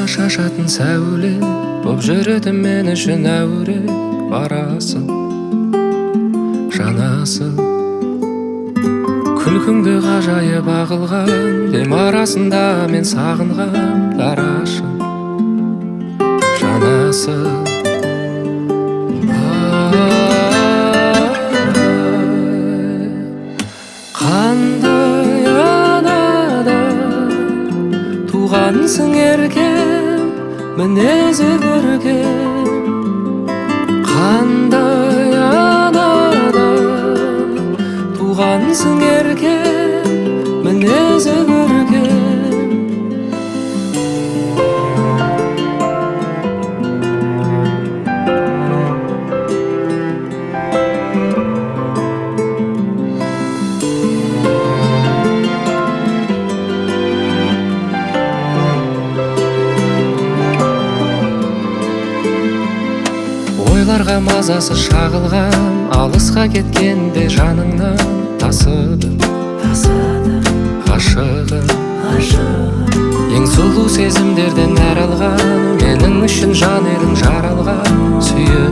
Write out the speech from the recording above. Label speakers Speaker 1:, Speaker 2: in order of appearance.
Speaker 1: Шашатын сәуле боп жүретін мен үшін әуре. Барасың, жанасың, күлкіңді ғажайып ағылған дем арасында мен сағынған дарашым, жанасың. Қандай анадан туғансың еркем, мінезі көркем. Қандай анадан туғансың еркем, мінезі көркем. Ойларға мазасы шағылған, алысқа кеткенде жаныңнан тасыдым,
Speaker 2: Тасыдым
Speaker 1: ғашығым.
Speaker 2: ғашығым.
Speaker 1: Ең сұлу сезімдерден нәр алған, менің үшін жан едің жаралған, сүйіп